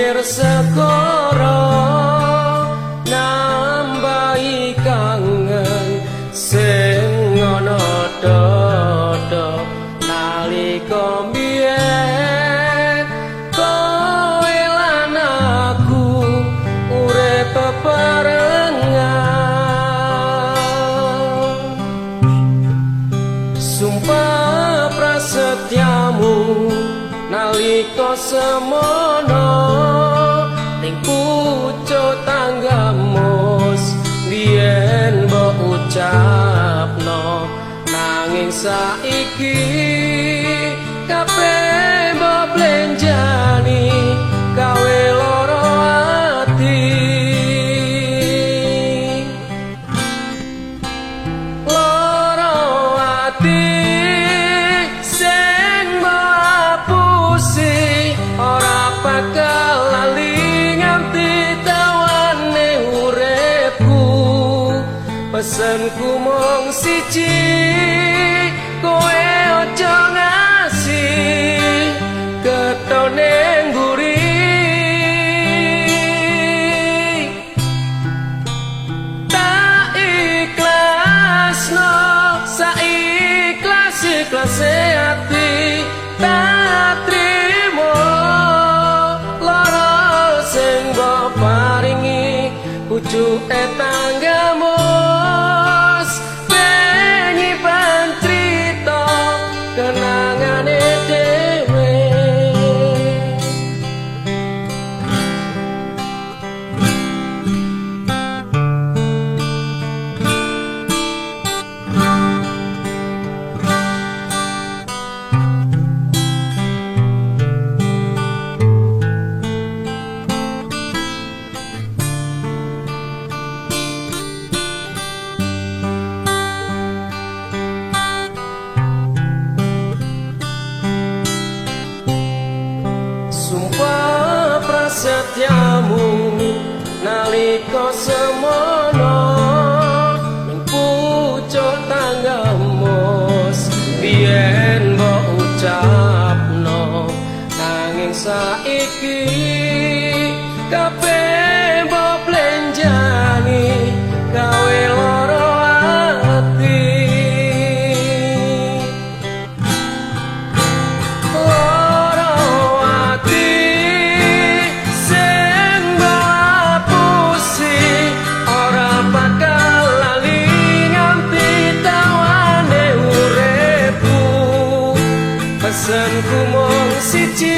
pinggir segara nambahi kangen sing ana dodo nalika mbiyen kowe lan aku urip bebarengan. Sumpah prasetyamu nalika semono ning pucuk tanggamus biyen mbok ucapno, nanging saiki kabeh mbok blenjani gawe lara ati. Lara ati sing ngapusi ora bakal lali nganti tawane uripku. Pesenku mung siji, kowe aja ngasih ketone mburi. Tak ikhlasno saikhlas ikhlase ati, tak trimo lara sing mbok paringi pucuke tanggamu. Penyipan crita kenangane dhewe. Sumpah prasetyamu nalika semono ning pucuk tanggamus biyen mbok ucapno, nanging saiki kabeh mbok blenjani gawe lara ati. Lara ati sing ngapusi ora bakal lali nganti tawane uripku. Pesenku mung siji,